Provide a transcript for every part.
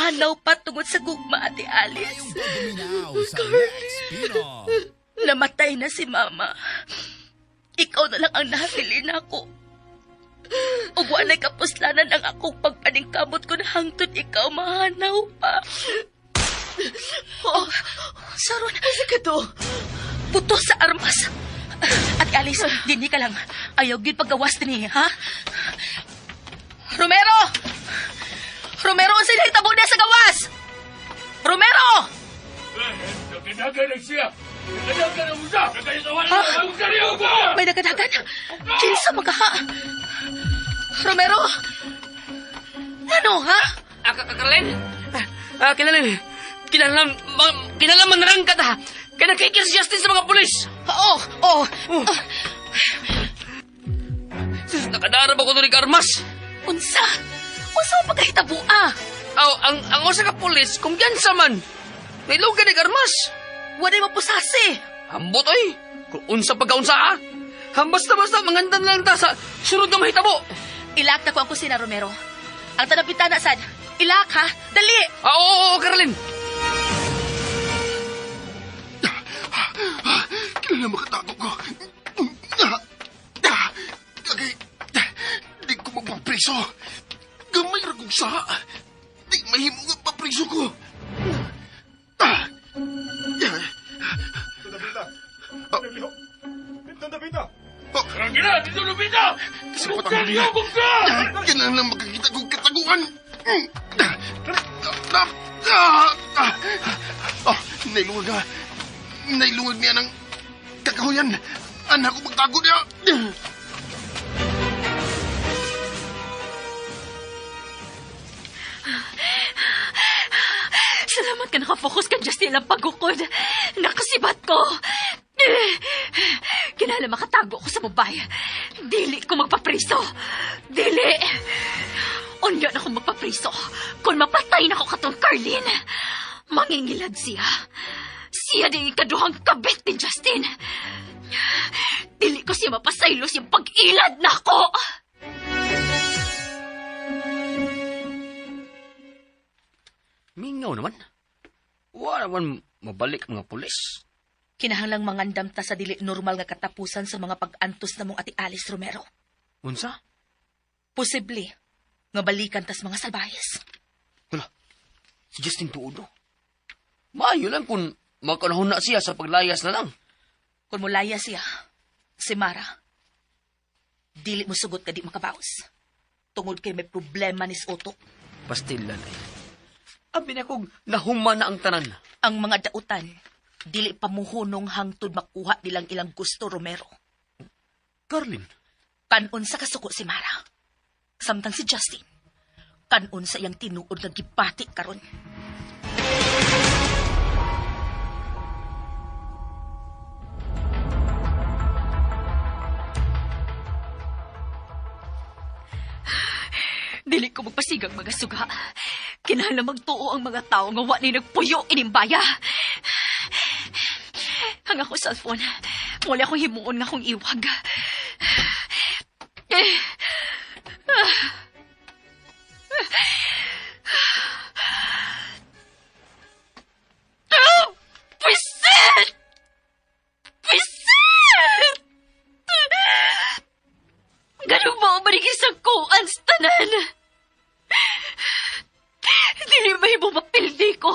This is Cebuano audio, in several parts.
Mahanaw pa tungod sa gugma, Ate Alice. Pagduminaw sa Lex Pino. Namatay na si Mama. Ikaw na lang ang nahabilin ako. Ug walay kapuslanan ang akong pagpaningkamot kung hangtod ikaw mahanaw pa. Oh, Saron, Asa ka to? Buto sa armas. Ate Alice, dinhi ka lang. Ayaw gyud paggawas dinhi, ha? Romero! Romero, unsay nahitabo na sa gawas? Romero! Ha? May nagadagan? Kinsa magaha? Romero! Ano, ha? Karlen? Kinahanglan, kinahanglan, kinahanglan manarangkat ha. Kaya nakikil si Justin sa mga pulis. Oo, oo. Oh. Sus, nakadarab ako doon armas. Unsa? Unsa ang pagkahitabo, ah? Aw, ang usa ka pulis, kumpiyansa man. Nailugan ni armas. Walay mapusasi. Hambot oy. Kung unsa pagkaunsa ah. Hambasta-basta, manganda na lang ta sa sunod nga mahitabo. Ilak na ko ang kusina, Romero. Ang tanang bitana, sad. Ilak, ha? Dali! Ah, oo, oo, Carlin. Kilala makatago ko. Kagay, di ko magpapriso. Gamay ra kong sa. Di mahimo nga papriso ko. Kailangan lang makakita kong kataguan. Oh, nailungag ka. Nailungag niya ng kakahuyan. Anak ko magtago niya. Salamat ka nakafocus ka, Justin, ang pagukod. Nakasibat ko. Kinala makatago ko sa babae. Dili ko magpapriso. Dili. Unya na akong magpapriso. Kung mapatay na ko katong Carlin, mangingilad siya. Siya di ikaduhang kabit ni Justin. Dili ko siya mapasaylo siyang pag-ilad na ako. Mingaw naman. Wala naman mabalik mga pulis. Kinahanglang mangandam ta sa dili normal nga katapusan sa mga pag-antos na mong Ate Alice Romero. Unsa? Posible nga balikan tas mga salbayes. Wala. Si Justin tuod no. Maayo lang kung magkanahon na siya sa paglayas na lang. Kung mulaya siya, si Mara, dili mo sugot ka di makabaos. Tungod kay may problema ni Soto. Pastilan ay. Abi na kong nahuma na ang tanan. Ang mga dautan, dili pamuhunong hangtod makuha nilang ilang gusto, Romero. Carlin, Kanon sa kasuko si Mara. Samtang si Justin, kanon sa iyang tinuod nga gibati karon. Dili ko magpasigang mga suga. Kinahanglan magtuo ang mga tao nga wa ni nagpuyo inimbaya. Ang ako cellphone, wala akong himuon nga akong iwag. Ah! Pwisit! Pwisit! Ganun ba ang manigis ang kuan sa tanan? Dili mahimo mapildi ko.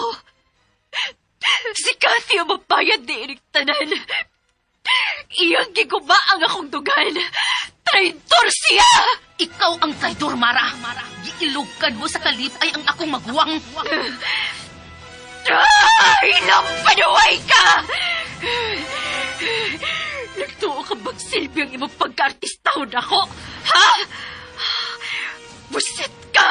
Si Kathy ang mabayad ni inig tanan. Iyang giguba ang akong dugan. Traitor siya! Ikaw ang traidor, Mara. Giilugkan mo sa kalipay ang akong maguwang. Ay, nampanuway ka! Nagtuo ka bang silbi ang imong pagka-artistahon ako? Ha? Busit ka!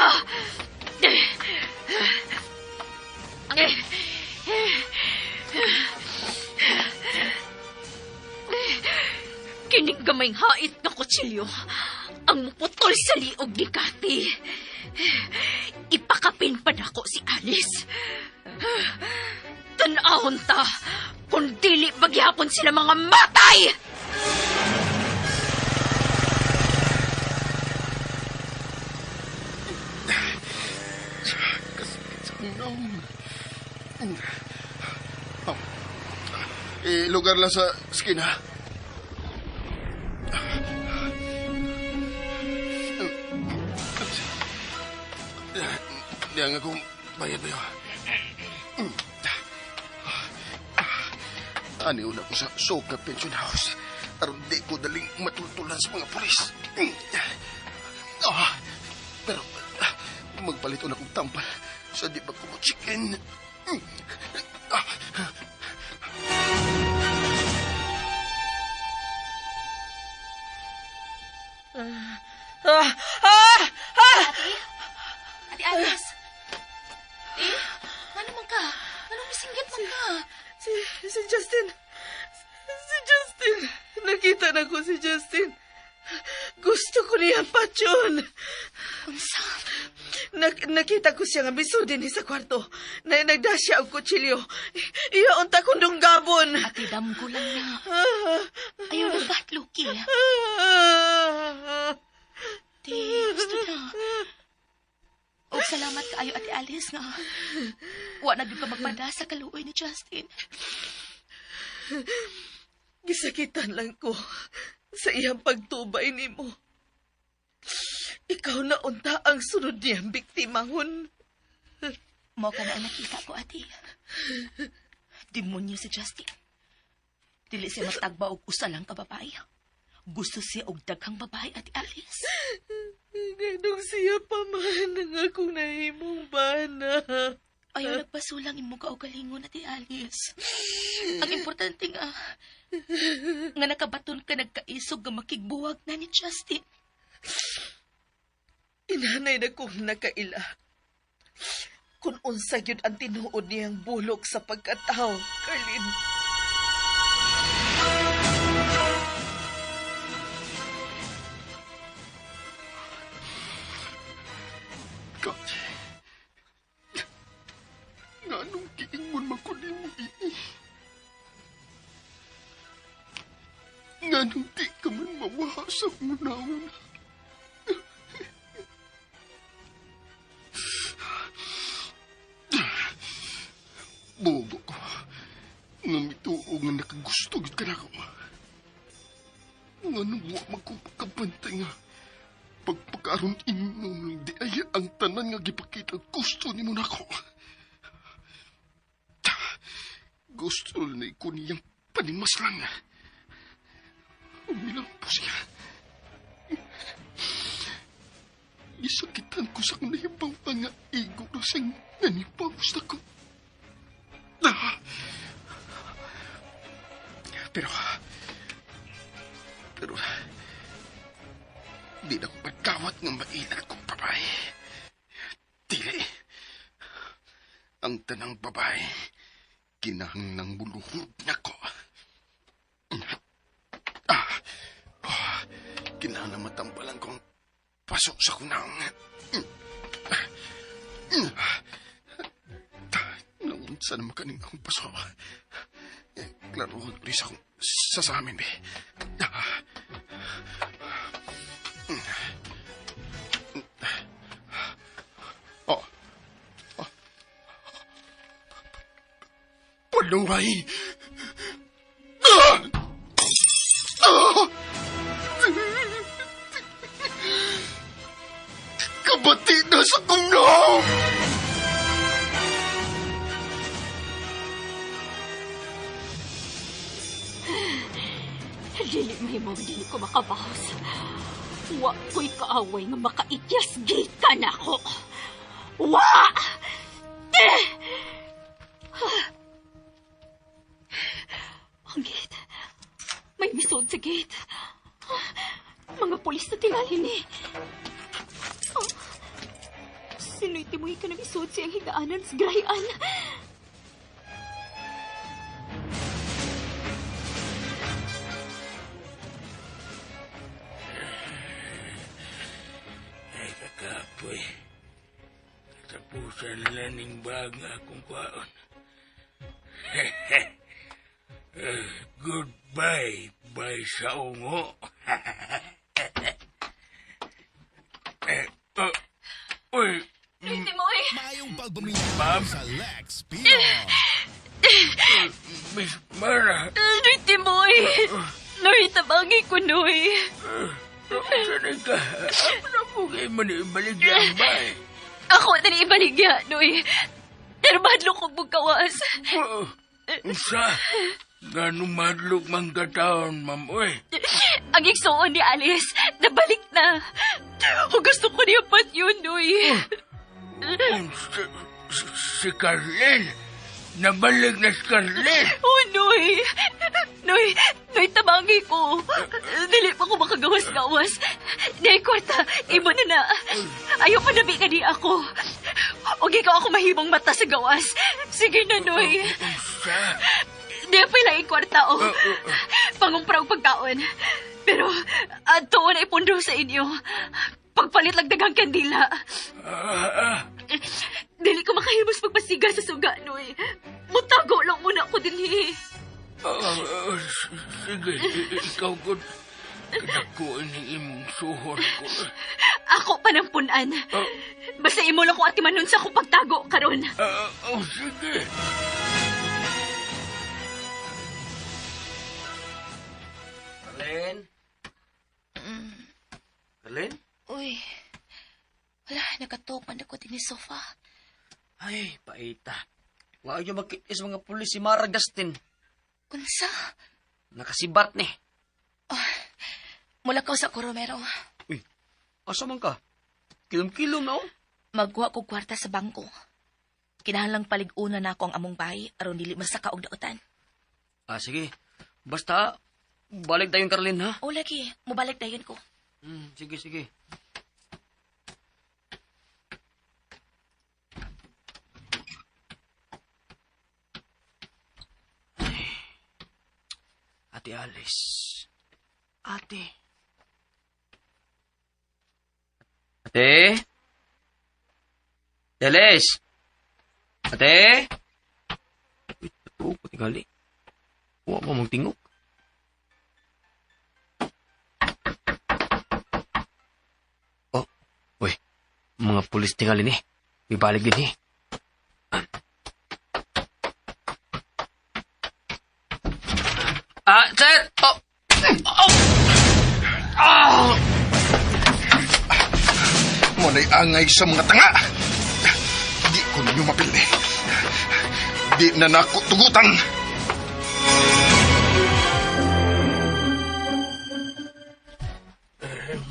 Kining gamayng hait nga kutsilyo ang muputol sa liog ni Kathy. Ipakapin pa nako si Alice. Tan-ahon ta, kung dili bagyapon sila mga matay! Kasakit sa akong naong. Oh. Eh, lugar lang sa skina. Diyan akong bayad ba yun? Ani una ko sa Soka Pension House. Aron di ko daling matultulan sa mga pulis. Ah, pero magpalit una kong tampal sa di ba ko chicken. Ah. Ah! Ah! Ah! Ate? Ate Alice? Ate? Ano man ka? Ano misinggit man ka? Si Justin. Si Justin. Nakita na ko si Justin. Gusto ko niya patyon. Unsa? Nakita ko siya nga biso din sa kwarto. Na nagda siya og kutsilyo. Iya unta kong dunggabon. Ate, damgo lang na. Ayaw na ba't, Luki? Ate, gusto na. Og salamat kaayo, Ate Alice, nga. Wa na gyud ka magpada sa kaluoy ni Justin. Gisakitan lang ko sa iyang pagtubay nimo. Ikaw na unta ang sunod niyang biktimahon. Mao ka na ang nakita ko, ate. Demonyo si Justin. Dili siya matagba og usa lang ka babae. Gusto siya og daghang babae, Ate Alice. Ganong siya pa man ang akong nahimong bana. Ayaw nagpasulang imo ka og galingon, Ate Alice. Ang importante nga, nga nakabaton ka nagkaisog nga makigbuwag na ni Justin. Inanay na kong nakaila. Kung unsa gyud ang tinuod niyang bulok sa pagkatao, Carlin. God. Nganong giingon man ko nimo ini? Nganong di ka man mawaha sa una-una? Bobo ko. Nga mituo nga nakagusto gyud ka nako. Nganong wa man ko pagkabantay nga pagpagkaroon inom di ay ang tanan nga gipakita gusto nimo nako. Gusto ni ko niyang panimaslan. Umilang po siya. Gisakitan ko sa akong nahibaw nga igo na siyang nanibaw sa ko. Ah. Pero, di na ko pagkawat nga mailat kong babae. Dili. Ang tanang babae, kinahanglang muluhod na ko. Ah, oh, kinahanglang matambalan kong pasok sa kunang. Naunsa naman kaning akong paso. Eh, klaro, rin sa akong sasamin, be. Oh. Oh. Paluhay! Ah! Ah! Kabati na sa kunong! Dili mahimo, dili ko makabawas. Wa ko'y kaaway nga makaityas gikan ako. Wa! Ang gate. May misod sa gate. Mga pulis na tingali ni. Oh. Sino'y timoy ka na misod siyang higaanan sa grahian. Ay, kakapoy. Katapusan lang ning bag nga akong kwaon. Goodbye, bye sa ungo. Uy, Timoy! Maayong pagpaminaw Ma'am. Sa Lex Pino. Miss Mara. Noy, Timoy. Noy, tabangi ko, Noy. Sanay ka. Ako na po kayo manibalik yan ba eh? Ako na ni ibaligya, Noy. Pero madlok kong bugkawas. Unsa? Ganong madlok man kataon, ma'am, oy. Ang igsuon ni Alice, nabalik na. O gusto ko niya pat yun, Noy. Unsa? Si Carlin. Nabalik na si Carlin. Oh, Noy. Noy, Noy, tabangi ko. Dili pa ko makagawas-gawas. Nay, kwarta, imo na na. Ayaw pa nabi ka di ako. O ikaw ako mahibong mata sa gawas. Sige na, Noy. Unsa? Di pa lang kwarta, oh. Pangumpra og pagkaon. Pero, adto na ipundo sa inyo. Pagpalit lang daghang kandila. Dili ko makahimos pagpasiga sa suga, Noy. Mutago lang muna ako dinhi. Sige, ikaw gud. Kadakuin ang imong suhor ko. Ako pa ng punan. Basta imo lang ko atimanon sa akong pagtago karon. Oh, sige. Carlin? Carlin? Uy, wala, nakatok man ako din ni sofa. Ay, paita. Wa yung magkitis mga pulis si Mara Justin. Unsa? Nakasibat ni. Mula ka sa ko, Romero. Uy, asa man ka? Kilom-kilom na oh. Magkuha ko kwarta sa bangko. Kinahanglang palig-una na ako ang among bahay aron dili masaka og dautan. Ah, sige. Basta, balik tayo Carlin, ha? O lagi, mobalik dayon ko. Sige, sige. Ay, Ate Alice. Ate. Ate? Ate Alice? Ate? Uy, totoo ko tingali. Huwag mo mong tingog. Oh, uy, mga pulis tingali ni. Ibalik din eh. Ah, sir! Oh! Oh! Ah! Mo na'y angay sa mga tanga. Di ko ninyo mapili. Di na nako tugutan.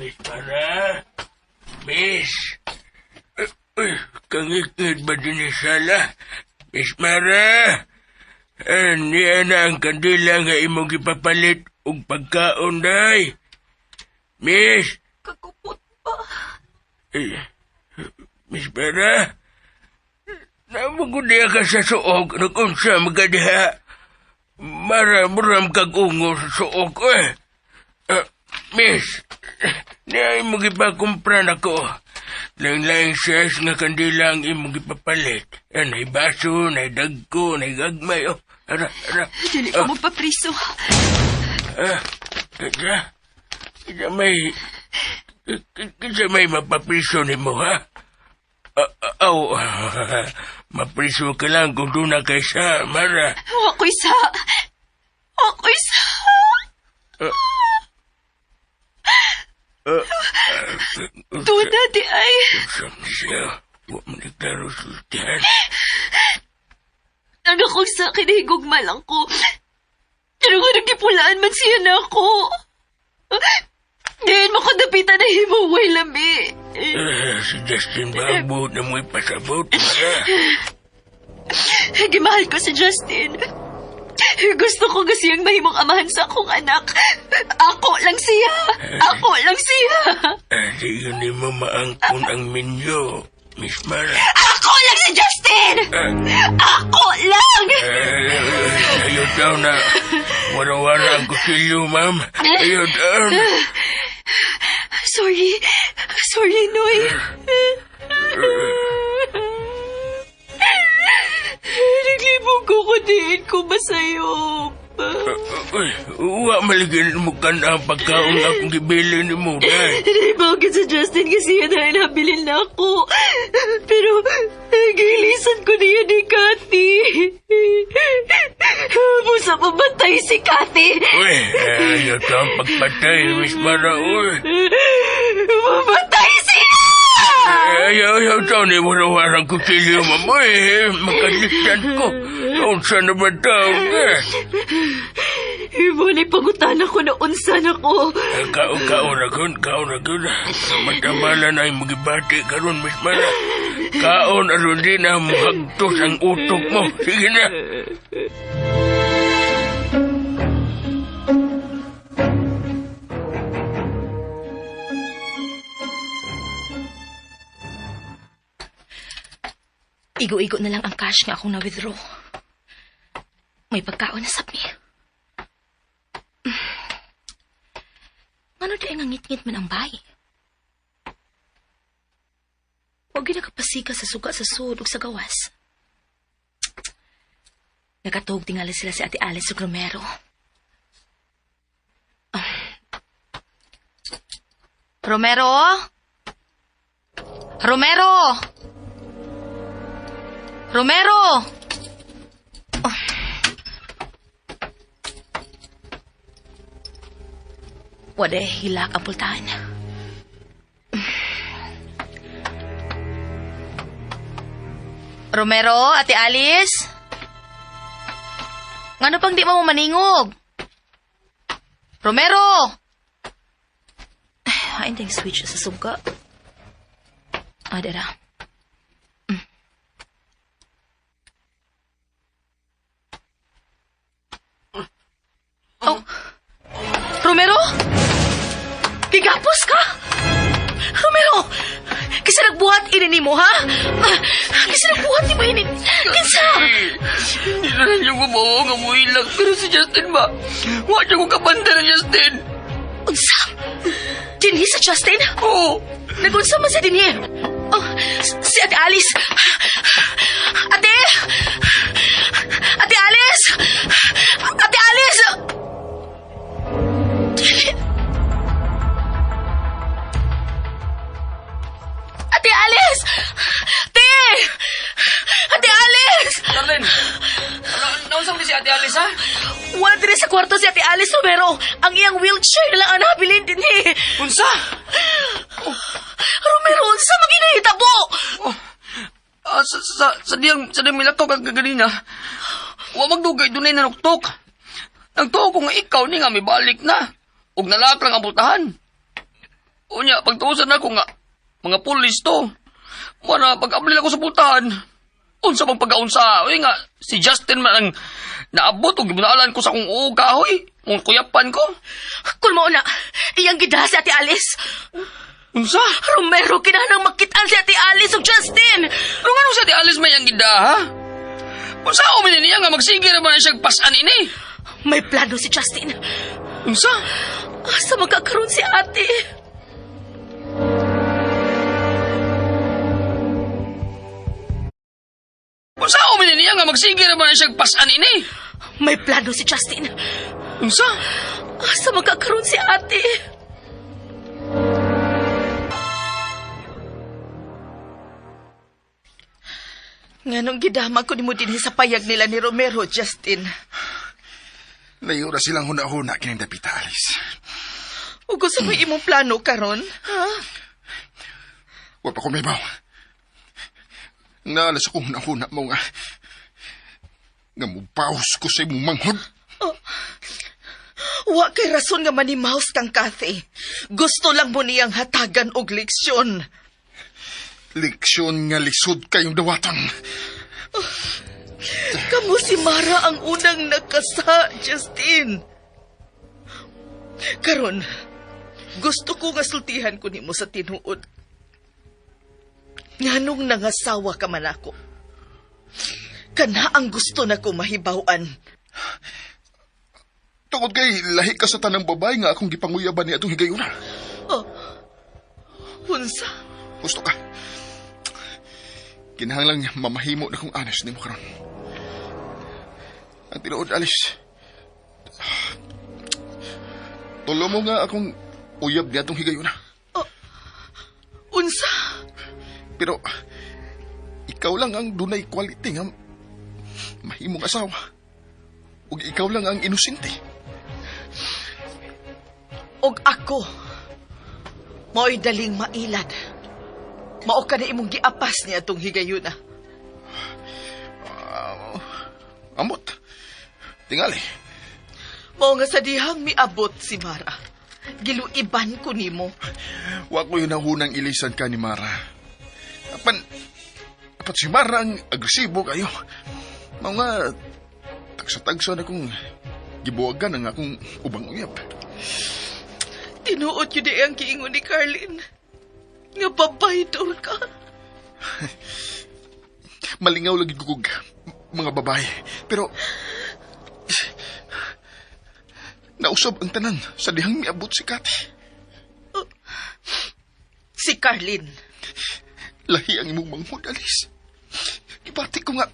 Miss Mara? Miss? Uy, kangikit ba din ni sala? Miss Mara? Niya na ang kandila nga imong gipapalit og pagkaon, day. Miss? Kakupot pa. Miss Mara? Namugod niya ka sa suog, nagunsa magadiha. Mara, muram kag ungo sa suog, eh. Miss, niya imong gipakumpra nako. Lain-lain size nga kandila ang imong gipapalit. Nay baso, nay dagko, nay gagmay. Oh, ara, ara. Dili ko magpapriso. Kaya, kaya may, kaya may mapapriso nimo, ha? Aw, mapriso ka lang kung doon na kay sa, Mara. Wa ko'y sa. Wa ko'y sa. Duda di ay. Usap ni siya. Wa man nagklaro sultihan. Ang akong sa kinahigugma lang ko. Pero kung nagkipulaan man siya na ako. Ngayon mo ko dapitan na himuway lami. Si Justin ba ang buhot na mo'y pasabot, Mara? Gimahal ko si Justin. Gusto ko kasi ang mahimong amahan sa akong anak. Ako lang siya. Ako lang siya. Di yun ni mo maangkon ang minyo, Miss Mara. Ako lang si Justin! Ako lang! Ayaw daw na. Wara-wara ang kusilyo, ma'am. Ayaw daw. Sorry. Sorry, Noy. Naglibog ko ko diin ko masayop. pa. Uy, wa maligin mo ka na ang pagkaon nga akong gibili ni mo, day. Naibawagin sa Justin kasi yan ay nabilin na ako. Pero gilisan ko niya ni Kathy. Musa pamatay si Kathy. Uy, ayaw ka ang pagpatay, Miss Mara, uy. Mamatay siya! Ayaw, ayaw, ni wala-warang kutsilyo, ma'am. Uy, makaliktan ko. Unsa na ba tawag, eh? Ibon, ipangutana ko na unsan ako. Kaon, kaon na kun, kaon na kun. Matamala na yung magibati karon, Miss Mara. Kaon, aron di na muhagtos ang utok mo. Sige na. Igo-igo na lang ang cash nga akong na-withdraw. May pagkaon na sab mi. Ngano di ay ngangit-ngit man ang bay? Huwag yun nakapasika sa suga sa sud ug sa gawas. Nakatuog tingali sila si Ate Alice ug Romero. Romero? Romero! Romero! Oh. Wade, hilak ang pultahan. Romero, Ate Alice? Ngano pang di mo maningog? Romero! Ay, hindi switch sa suga. Ah, dara. Oh. Romero? Gigapos ka? Romero! Kisa nagbuhat ini nimo, ha? Kisa nagbuhat nimo ini. Kinsa? Hindi na lang yung gumawa nga mo ilang. Pero si Justin ba? Wa siya kong kabanda na Justin. Unsa? Dinhi sa Justin? Oo. Nagunsa man sa dinhi? Oh, si Ate Alice. Ate! Ate Alice! Ate Alice! Ate Alice! Ate! Ate Alice! Darlene, nausang di si Ate Alice, ha? Wala diri sa kwarto si Ate Alice Romero. Ang iyang wheelchair na lang ang nabilin dinhi. Unsa? Romero, unsa maginahitabo? Oh, sa diyang milakaw kag kaganina. Wa magdugay dunay nanuktok. Nagtuo ko nga ikaw ni nga mibalik na. Ug nalak lang ang pultahan. Unya, pagtuosan ako nga mga pulis to. Mana pag-abli ako sa pultahan. Unsa bang pagkaunsa? Uy nga, si Justin man ang naabot og gibunaalan ko sa akong uog kahoy. Kung kuyapan ko. Kung mao na, iyang gida si Ate Alice. Unsa? Romero, kinahanglang makitaan si Ate Alice ug Justin. Pero ngano si Ate Alice may ang gida, ha? Unsa o niya nga magsige ra ba na siyang pasan ini? May plano si Justin. Unsa? Asa magkakaroon si ate? Unsa o niya nga magsige ra ba na siyang pasan ini? May plano si Justin. Unsa? Asa magkakaroon si ate? Nganong gidama ko nimo dinhi sa payag nila ni Romero, Justin. Layo ra silang huna-huna kining dapita, Alice. Ug unsa may imong plano karon? Ha? Wa pa ko may baw. Naalas akong huna-huna mo nga. Nga mubaos ko sa imong manghod. Oh. Wa kay rason nga manimaus kang Kathy. Gusto lang mo niyang hatagan og leksyon. Leksyon nga lisod kayong dawatan. Oh, kamo si Mara ang unang nakasa, Justin. Karon, gusto ko nga sultihan ko nimo sa tinuod. Nganong nangasawa ka man ako? Kana ang gusto na ko mahibaw-an. Tungod kay lahi ka sa tanang babae nga akong gipanguyaban ni atong higayuna. Oh, unsa? Gusto ka. Kinahanglang mamahimo na kong anas nimo karon. Ang tinuod, Alice. Tulo mo nga akong uyab niya itong higayuna. Unsa? Pero ikaw lang ang dunay quality nga mahimong asawa. Ug ikaw lang ang inosente. Og ako, mao'y daling mailad. Mao ka na imong giapas niya atong higayuna. Amot. Tingali. Mao nga sa dihang miabot si Mara. Giluiban ko nimo. Wa ko yun hunang ilisan ka ni Mara. Apan, apat si Mara ang agresibo kayo. Mga tagsa-tagsa na kong gibuwagan ang akong ubang uyab. Tinuod yun di ang giingon ni Carlin. Nga babaydor ka. Malingaw lagi kog mga babae. Pero nausab ang tanan sa dihang miabot si Kati. Si Carlin. Lahi ang imong manghud, Alice. Gibati ko nga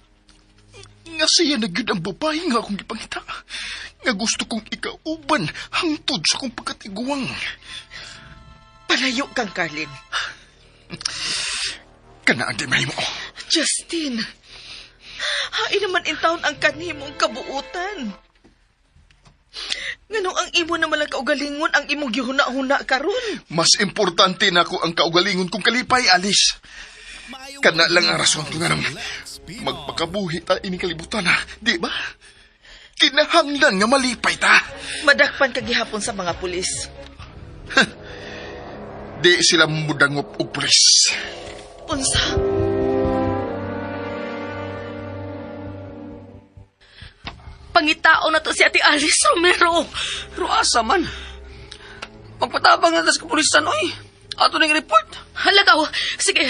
nga siya na gyud ang babae nga akong gipangita. Nga gusto kong ikauban hangtod sa akong pagkatiguang. Palayo kang Carlin. Kana ang di mahimo. Justin, hain naman in town ang kanimong kabuutan. Nganong ang imo naman lang kaugalingon ang imong gihuna-huna karon. Mas importante na ako ang kaugalingon kong kalipay, Alice. Kana lang ang rason ko nga magpakabuhi ta ini kalibutan ha, di ba? Kinahanglan nga malipay ta. Madakpan ka gihapon sa mga pulis. Di sila mudangop og pulis. Unsa? Pangitao na to si Ate Alice Romero. Pero asa man? Magpatabang na tas kapulisan, oy. Ato ning report. Halagaw. Sige,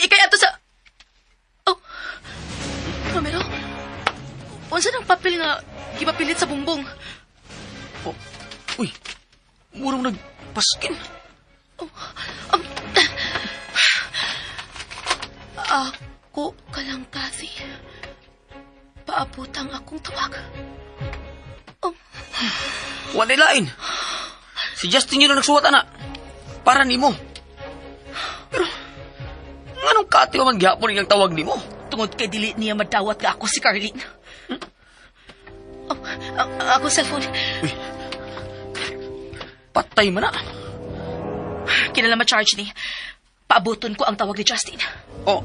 ikay ato sa... Oh, Romero, unsa nang papel nga gipapilit sa bungbong? Oh, uy, murong nagpaskin. Oh, ako ka lang, Kathy. Paabotang akong tawag. Oh, Wala lain. Si Justin yun ang nagsuwat, ana. Para nimo. Pero, nganong Kati man gihapon iyang tawag nimo? Tungod kay dili niya madawat ka ako si Carlene. Oh, ako cellphone. Uy, patay man na. Kinala ma-charge ni. Paabuton ko ang tawag ni Justin. Oh,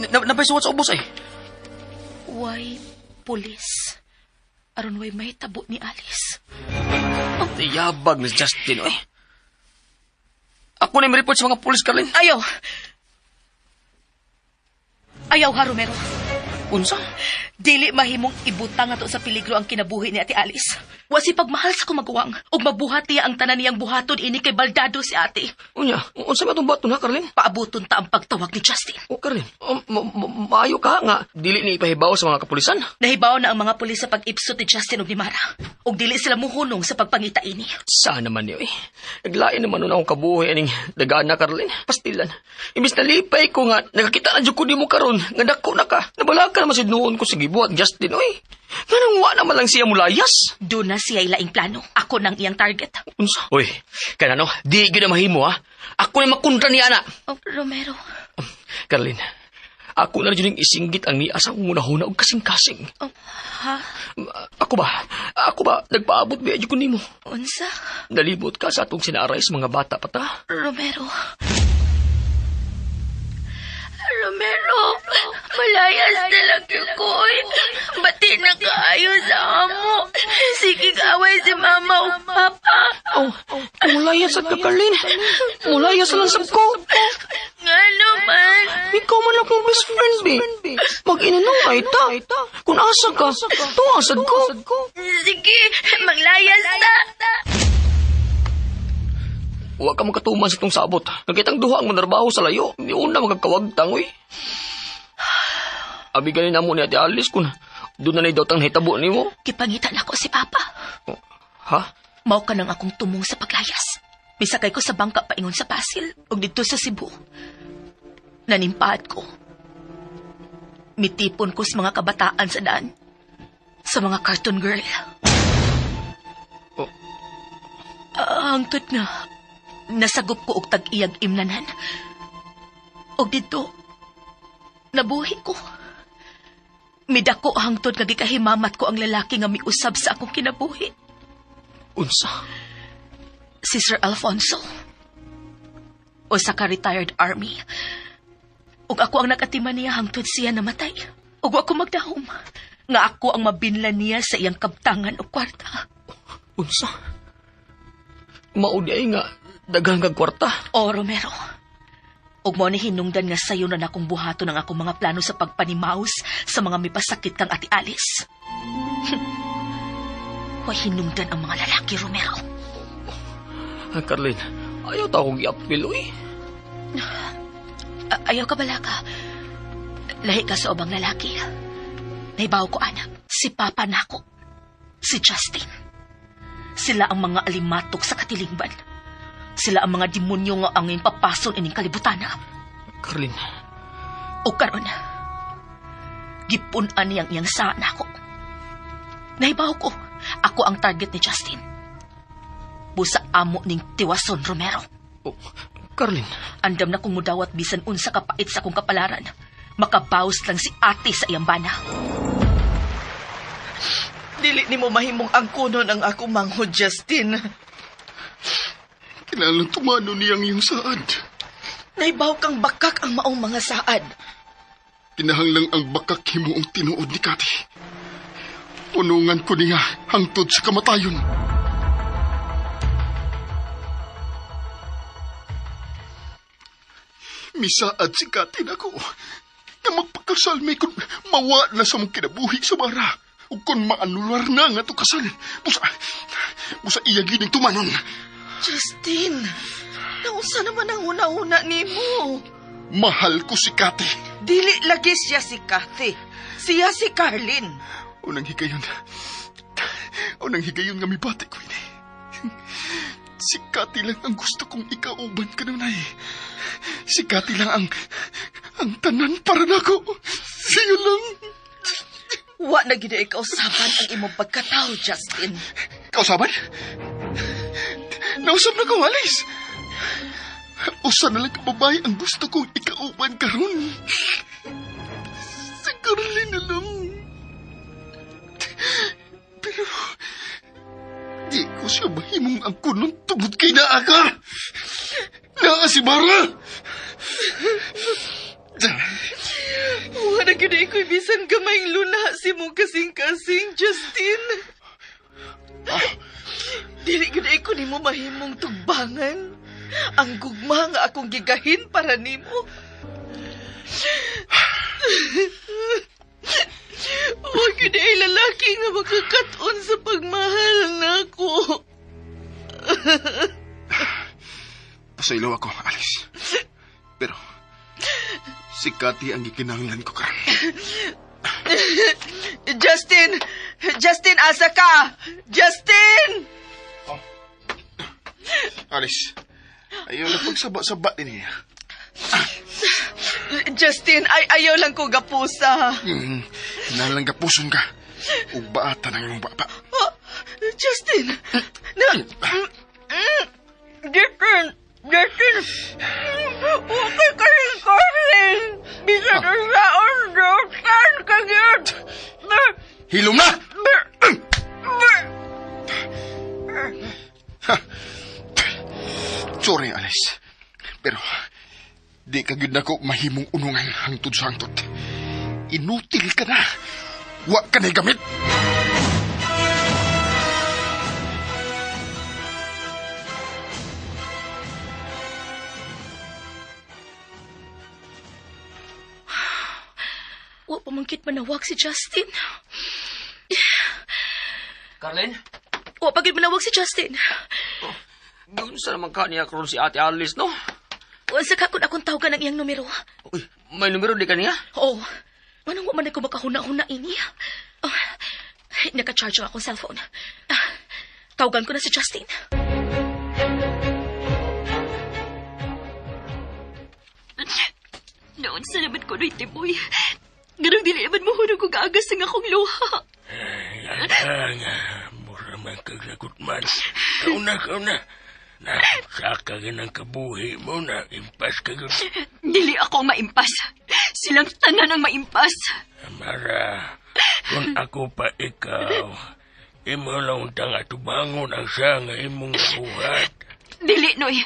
napay suwat sa ubos ay. Why police? Aron way may tabo ni Alice. Yabag ni Justin, oy. Ako na report sa mga pulis, Carlin. Ayaw! Ayaw ha, Romero. Unsa? Dili mahimong ibutang ato sa peligro ang kinabuhi ni Ate Alice. Wasi pagmahal sa kumaguwang ug mabuhat niya ang tanan niyang buhaton ini kay Baldado si ate. Unya, unsa man itong bato na, Carlin? Paabuton ta ang pagtawag ni Justin. O, Carlin, maayo ka nga. Dili ni ipahibaw sa mga kapulisan. Nahibaw na ang mga pulis sa pag-ipsot ni Justin ug ni Mara. Ug dili sila muhunong sa pagpangita ini. Sana man niyo eh. Naglain naman nun akong kabuhi aning dagana, Carlin. Pastilan. Imbis na lipay ko nga, nakakita na dyan ko di mo karon, nga dako na ka. Nabala ka naman si noon ko sige buhat, Justin, oy. Nganong wa naman lang siya mulayas. Doon na siya ilaing plano. Ako nang iyang target. Unsa? Uy, kana no, di gyud na mahimo ha. Ako na makontra niya ana. Oh, Romero. Carlin, ako na rin yung isinggit ang niya sa una-huna og kasing-kasing. Oh, ha? Ako ba? Ako ba? Nagpaabot ba ko nimo? Unsa? Nalibot ka sa atong sinaray sa mga bata pa ta. Romero. Romero, malayas na lang ko. Bati na kaayo sa amo. Sige, away si mama o papa. Oh, mulayas at ka, Carlin. Mulayas lang sab ko. Nga naman. Ikaw man akong best friend, be. Mag-inanong ay ta. Kung asa ka, tuasad ko. Sige, maglayas na. Huwag ka magkatuman sa itong sabot. Nakitang duha ang manarbaho sa layo. Di una magkakawagtang, uy. Abi ganin na mo ni Ate Alice kung doon na daw tang hitabo nimo. Kipangitan ako si Papa. Oh, ha? Mao ka nang akong tumong sa paglayas. Misakay ko sa bangka paingon sa Pasil ug didto sa Cebu. Nanimpaad ko. Mitipon ko sa mga kabataan sa daan. Sa mga cartoon girl. Oh. Hangtod na nasagop ko og tag-iyag imnanan. Og didto, nabuhi ko. Midako hangtod nga gikahimamat ko ang lalaki nga miusab sa akong kinabuhi. Unsa? Si Sir Alfonso. Usa ka retired army. Ug ako ang nakatiman niya hangtod siya namatay. Ug ako magdahom nga ako ang mabinlan niya sa iyang kabtangan o kwarta. Unsa? Mao di ay nga daghan kag kwarta. O, Romero. Ug mo ni hinungdan nga sayo na nakong buhaton ang akong mga plano sa pagpanimaus sa mga mipasakit kang Ate Alice. Way hinungdan ang mga lalaki, Romero. Carlin, ayaw ta akong i-appeal, uy. Ayaw ka bala ka. Lahi ka sa ubang lalaki. Naibaw ko, anak. Si Papa nako. Si Justin. Sila ang mga alimatok sa katilingban. Sila ang mga demonyo nga angin papason ining kalibutan. Carlin. O karon, gipun-an niyang iyang saan ako. Naibaw ko, ako ang target ni Justin. Busa amo ning tiwason, Romero. Oh, Carlin. Andam na kung mudawat bisan unsa kapait sa akong kapalaran. Makabawas lang si ate sa iyang bana. Dili nimo mahimong angkonon ang akong manghod, Justin. Kinahanglan tumano niyang iyong saad. Naibaw kang bakak ang maong mga saad. Kinahanglang ang bakak himuong tinuod ni Kati. Punungan ko niya hangtod sa kamatayon. Misaad si Kati nako. Nga magpakasal may kun mawa na sa mong kinabuhi sa bara. O kung maanular na nga to kasal. Busa iya gining tumanon. Justin, nausa naman ang una-una nimo. Mahal ko si Kati. Dili lagi siya si Kathy. Siya si Carlin. Unang higayon. Unang higayon nga mibati ko ini. Si Kati lang ang gusto kong ikauban kanunay. Si Kati lang ang tanan para nako. Siya lang. Wa na gid ikaw saban ang imong pagkatao, Justin. Kausaban? Nausap na ko, Alice. Usa na lang kababae ang gusto kong ikauban karon. Si Carlin na lang. Pero, di ko siya mahimong ang kunong tungod kay naa ka. Naa si Mara. Wa na gid iko'y bisan gamayng luna si mong kasing-kasing, Justin. Dili gid ko nimo mahimong tugbangan. Ang gugma nga akong gigahin para nimo. Wa gyud ay lalaki nga makakaton sa pagmahal nako. Pasaylo ako, Alice. Pero, si Kati ang gikinahanglan ko karon. Justin! Justin, asa ka? Justin! Oh. Alice, ayaw lang pagsaba-saba din niya. Justin, ayaw lang ko gapusa. Nalang gapuson ka. Ug baata ng imong baba. Oh, Justin! Na, Justin! Justin! Okay ka rin, Carlin! Bisan saon, Justin, kagyod! Hilom na! Ha. Sorry, Alice. Pero, di ka gyud nako mahimong unungan hangtod sa hangtod. Inutil ka na. Wa ka na'y gamit. Wa pa man kit manawag si Justin. Carlin? Wa pa gid manawag si Justin. Oh, giunsa naman ka niya karon si Ate Alice, no? Unsa ka kung akong tawagan ang iyang numero? Uy, may numero di ka niya? Oo. Manong wa man ko makahuna-huna ini. Oh, naka-charge ang akong cellphone. Tawagan ko na si Justin. Noon sa naman ko no'y timoy. Ganong dili naman mahunong kong agas ang akong luha. Nga, mura man kaglagot man. Kauna, kauna. Na, saka ginang kabuhi mo na impas ka yun. Dili ako ang maimpas. Silang tanan ang maimpas. Mara, kung ako pa ikaw, imo lang tang atubangon ang siya nga imong nabuhat. Dili, Noy.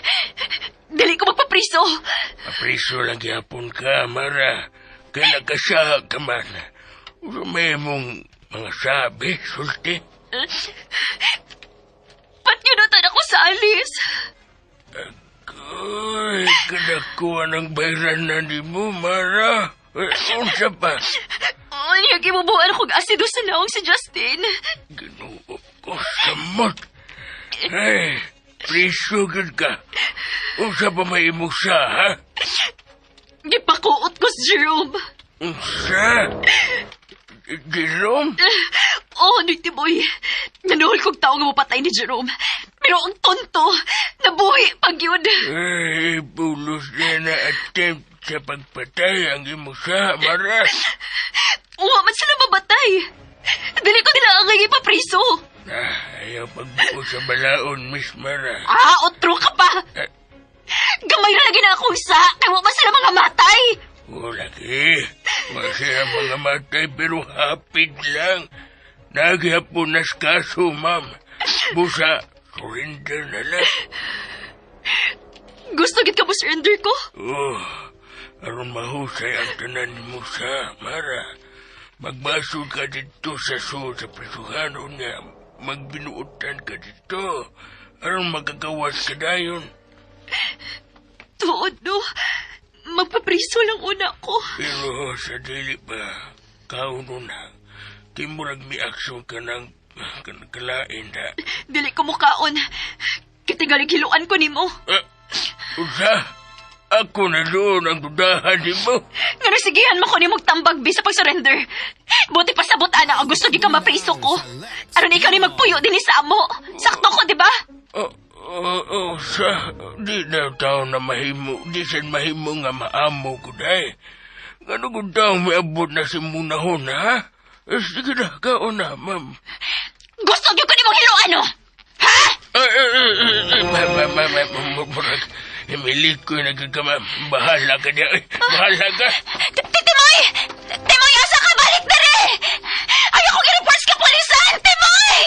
Dili ko magpapriso. Mapriso lang gihapon ka, Mara. Kaya nagkasaha ka man. May mong mga sabi, sulti. Ba't yun ako sa Alice? Ay, kadakuha ng bayran na ni mo, Mara. Eh, unsa pa? Ay, nagibubuan akong asido sa naong si Justin. Ginoo ko, samot. Ay, priso gud ka. Unsa pa may imong sa, ha? Gipakuot ko si Jerome. Unsa? Jerome? Oh, Noy Timoy. Nanuhol kong tao nga mapatay ni Jerome. Pero ang tonto, nabuhi pag yun. Ay, bulos na na attempt sa pagpatay ang imong sa, Mara. Uwa man sila mamatay. Dili ko nila ang ipapriso. Ah, ayaw pagbuo sa balaon, Miss Mara. Ah, otro ka pa. Eh. Gamay na lagi na akong sa, kaya wa man sila mga matay. O, lagi. Masaya mga matay pero hapit lang. Naghapon na sa kaso, ma'am. Busa, surrender na lang. Gusto gid ka mo surrender ko? Oh, aron mahusay ang tanan mo sa Mara. Magbasod ka dito sa sul sa prisuhan o nga magbinuotan ka dito. Aron magagawas ka dayon. Tuod, no? Magpapriso lang una ko. Pero sa dili pa, kauno na. Kimurag mi aksyon ka ng kalain na. Dili ko mukaon. Kitingaling hiluan ko nimo. Eh, usa, ako na doon ang dudahan nimo. Nga nasigihan mo ko nimong tambag bi sa pag-surrender. Buti pa sabot ana ang gusto gi ka mapriso ko. Aron ikaw ni magpuyo din sa amo. Sakto ko, di ba? Oh, oh, oh, sa, di na tao na mahimo, di san mahimo nga maamo ko day. Ngano kung tao may abot na si munahon, ha? Eh, sige na, kaon na, ma'am. Gusto gyud ko nimong hiluan, oh. Ha? Ay, ay, ay, ay, ay, ma, ma, ma, ma, ma, murag, Emilit ko yung nagkakama. Bahala ka niya. Eh, Bahala ka. Timoy! Timoy, asa ka? Balik na rin! Ayoko gi-report sa kapulisan! Timoy!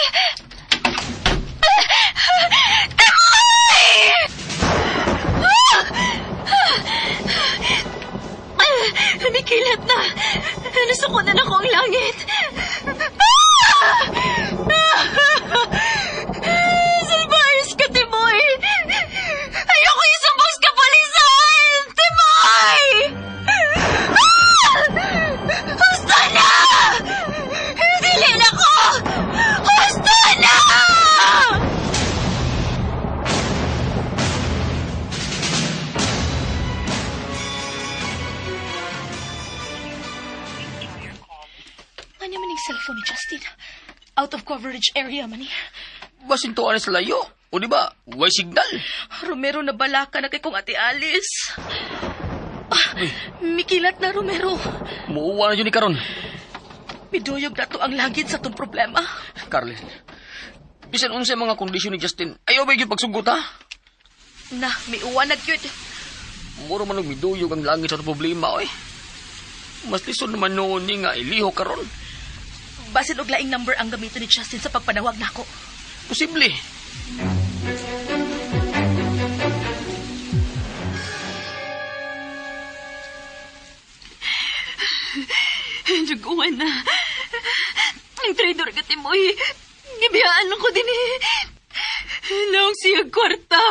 Timoy! Namikilat na. Nasukunan ako ang langit. Salvayos ka, Timoy! Ayoko isumbong sa kapulisan! Timoy! Husto na! Dili na ko! Husto na! Ano man yung cellphone ni Justin? Out of coverage area man eh. Basin to sa layo. O di ba? Way signal. Romero, nabalaka na kay kong ate Alice. Ah, mikilat na, Romero. Muuwa na yun ni karon. Miduyog na to ang langit sa tong problema. Carlin. Bisan unsay mga kondisyon ni Justin, ayaw ba yung pagsugot ha? Na, miuwa na gyud. Muro man og miduyog ang langit sa itong problema, oy. Mas lisod naman noon ni nga iliho karon. Basin og laing number ang gamiton ni Justin sa pagpanawag nako. Posible. Juguan na. Ang traidor ka, Timoy. Gibiyaan ko din eh. Naong siya kwarta.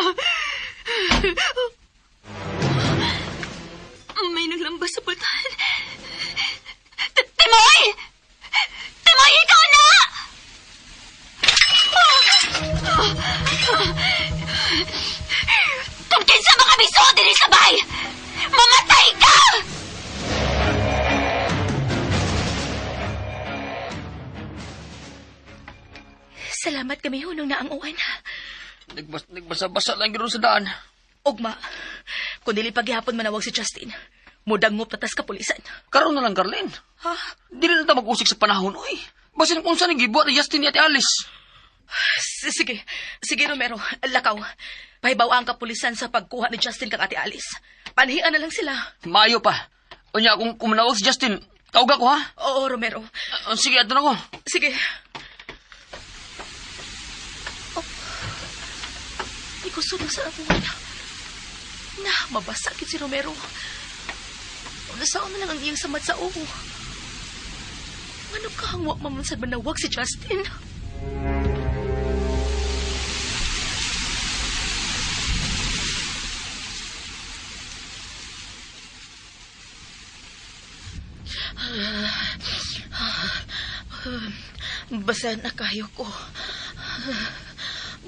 May naglambas sa pultahan. Timoy! Timoy, ikaw na! Kung kinsa mo kami suod din sa bahay, mamatay ka! Salamat kami hunong na ang uwan. Nagbasa-basa lang yun sa daan. Ugma, kung dili paghihapon manawag si Justin, mudangop na tas kapulisan. Karon na lang, Carlin. Ha? Dili na ta mag-usik sa panahon, oy. Basin kung saan gibuhat ni Justin ni Ate Alice. Sige, sige Romero, lakaw. Pahibaw ang kapulisan sa pagkuha ni Justin kang Ate Alice. Panhian na lang sila. Maayo pa. Unya, kung kumanawag si Justin, tawag ako ha? Oo, Romero. Sige, ato na ko. Sige. Oh. Ikusunod sa abuan. Na, mabasa si Romero. Nasaan na lang ang iyang samad sa uho. Ano ka ang wa man sad manawag si Justin? Basa na kayo ko.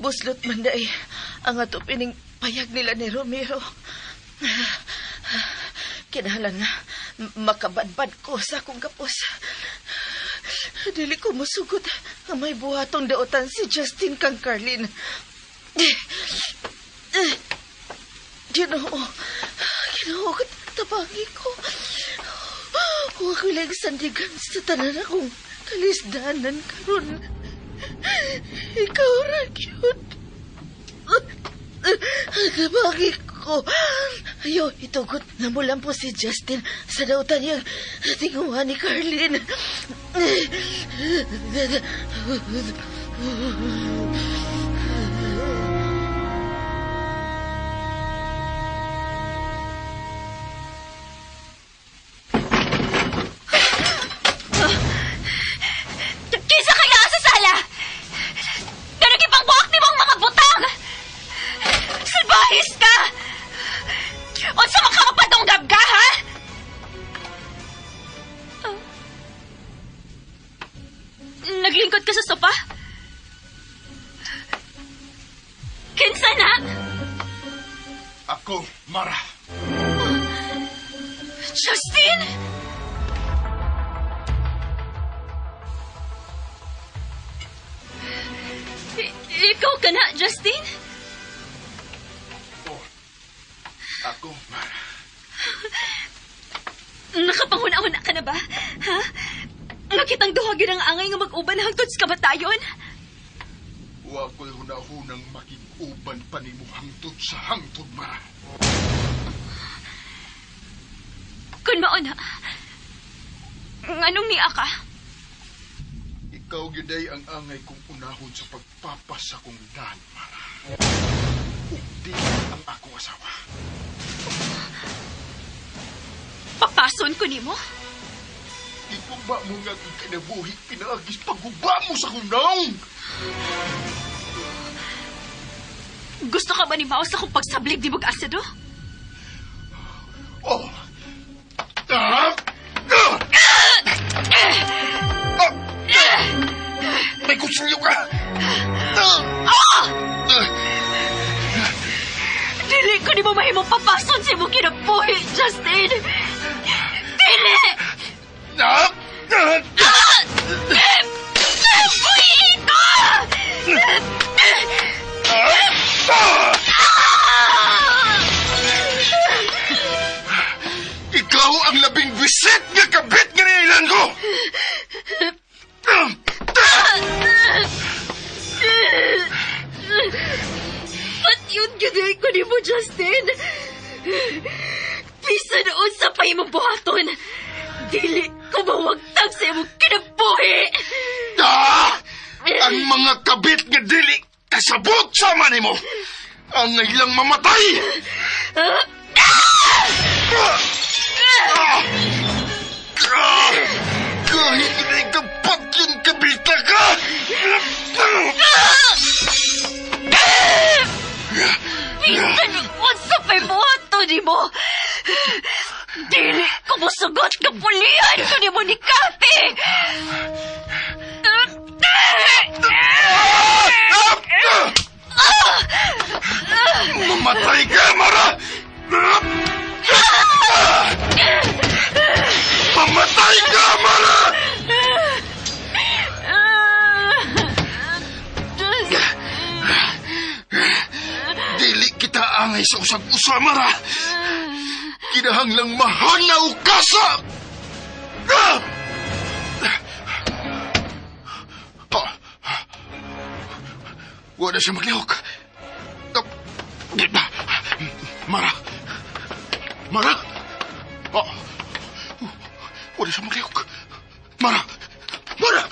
Buslot man day ang ato pining payag nila ni Romero. Kinahanglan nga makabadbad ko sa akong kapos. Dili ko musugot nga may buhatong daotan si Justin kang Carlin. Ginoo, Ginoo, tabangi ko. Huwag ko lang sandigan sa tanan akong kalisdanan karon. Ikaw ra gyud. Tabangi ko. Ayo, itugot na mo lang po si Justin sa dautan niyang tinguha ni Carlin. Kinsa kay naa sa sala? Ganagipangbuak ni mong mga butang! Salbahis ka! Unsa man ka mapadunggab ka, ha? Naglingkod ka sa sopa? Kinsa na? Ako, Mara. Justin! Ikaw ka na, Justin? Oh, ako, Mara. Nakapanguna-una ka na ba? Ha? Nakitang duha gyud ang angay nga mag-uban hangtod sa kamatayon? Wa ko'y hunahunang makig-uban pa nimo hangtod sa hangtod, Mara. Kun mao na, nganong niya ka? Ikaw gyud ay ang angay kong unahon sa pagpapas sa kong dan, Mara. Ug di ang akong asawa. Papason ko nimo? Ipugba mo nga akong kinabuhi, pinaagis pagguba mo sa akong naong! Gusto ka ba ni Mao sa akong pagsablig di mong asido? Oh! Ah! Ah! Ah! May kutsilyo ka! Ah! Ah! Dili ko ni mo mahimong papason sa imong kinabuhi, Justin! Dili! Ah! Ah! Buhi ko! Ikaw ang labing bisit nga kabit nga niailan ko! Ba't yun gyud ko nimo, Justin? Bisan unsa pa imong buhaton, dili ko mawagtag sa imong kinabuhi! Ah! Ang mga kabit nga dili kasabot sama nimo! Ang ilang mamatay! Ah! Ah! Kahit hindi ka patyon kabita ka! Bisan unsa pa buhaton nimo, dili ko mosugot nga pulihan ko nimo ni Kathy! Mamatay ka, Mara! Mamatay ka, Mara! Dili kita angay sa usag-usa, Mara! Kinahanglang mahanaw ka sa... Ah! Ah! Wala siya maglihok. Mara! Mara! Oh. Wala siya maglihok. Mara! Mara!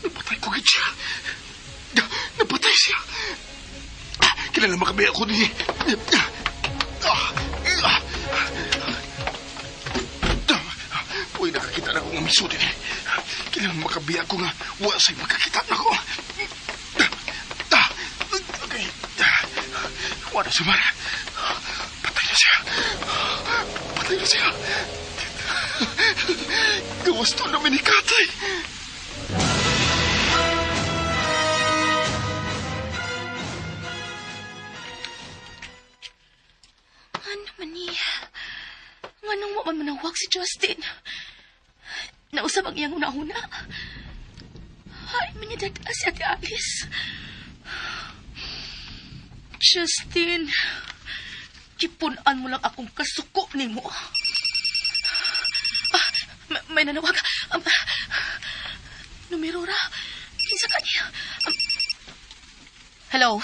Napatay ko gid siya. Napatay siya. Kilala makabiya ko ni... Uy, nakakita na ko nga miso din. Kilala makabiya ko nga wasay makakita na ko. Okay. Wala si Mara. Patay na siya. Patay na siya. Gawas to namin ni Katay. Ano man niya? Nganong wa man manawag si Justin? Nausap ang iyang una-una. Ay, man niya dada si Ate Alice. Justin, kipunan mo lang akong kasuko nimo. Ah, may nanawag. Numero ra. Kinsa ka niya? Hello?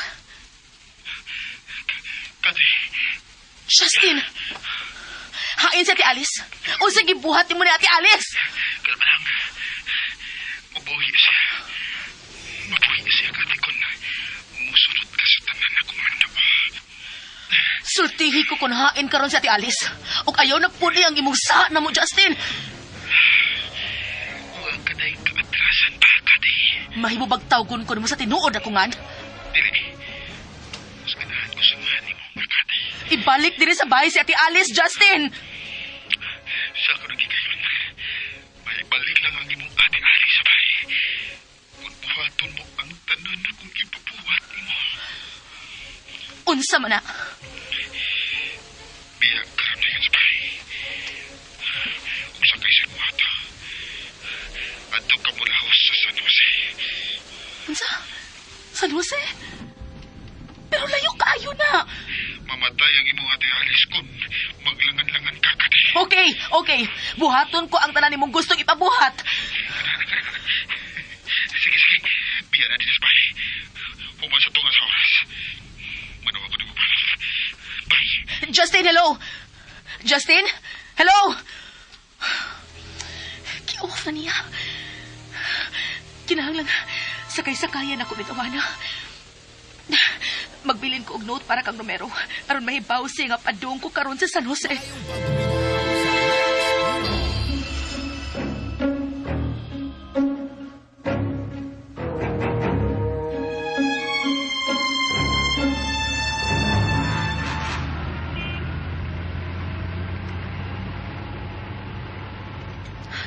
Katay. Justin! Hain si Ate Alice. O sige, buhatin mo ni Ate Alice! Kalma lang. Mabuhi siya. Mabuhi siya, Katay, kung musunod ka sa tanan akong mando. Sultihi ko kung hain karon si Ate Alice. O ayaw nagpuli ang imong sa na mo, Justin. Huwag ka dahil kaatrasan pa, Katay. Mahimubag tawgon ko nimo sa tinuod ako ngan. Dili. Mas ganahan ko samahan nimo nga, Katay. Ibalik diri sa bahay si Ate Alice, Justin! Sa ako nagigayon. May balik lang ang imong Ate Alice sa bahay. Kung buhaton mo ang tanan akong ipabuhat nimo. Unsa man na? Biya karon na yun sa bahay. Kung sakay sa kuwata, adto ka mulahos sa San Jose. Unsa? San Jose? Pero layo kaayo na. Mamatay ang imong Ate Alice kung maglangan-langan ka, Katay. Okay, okay. Buhaton ko ang tanan nimong gustong ipabuhat. Sige, sige. Biya na din sa bahay. Human sa tunga sa oras. Manawag ko nimo para. Bye. Justin, hello! Justin? Hello! Ki-off na niya. Kinahanglan, sakay-sakayan ako bitawana. Magbilin ko og note para kang Romero. Aron mahibaw siya nga padung ko karon sa San Jose.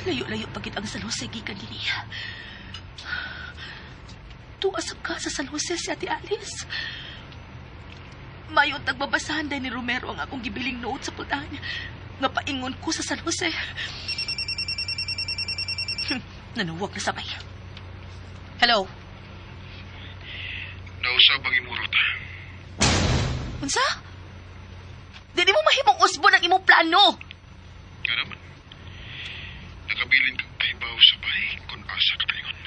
Layo-layo pagit ang San Jose gikan dinhi. Tuas ka sa San Jose si Ate Alice. Mayon tagbabasahan dahil ni Romero ang akong gibiling note sa pultahan. Nga paingon ko sa San Jose. Nanuwag na sabay. Hello? Nausab ang imong ruta. Unsa? Di mo mahimong usbon ang imong plano. Nga naman. Nakabilin kang kaibaw sa bahay kung asa ka paingon.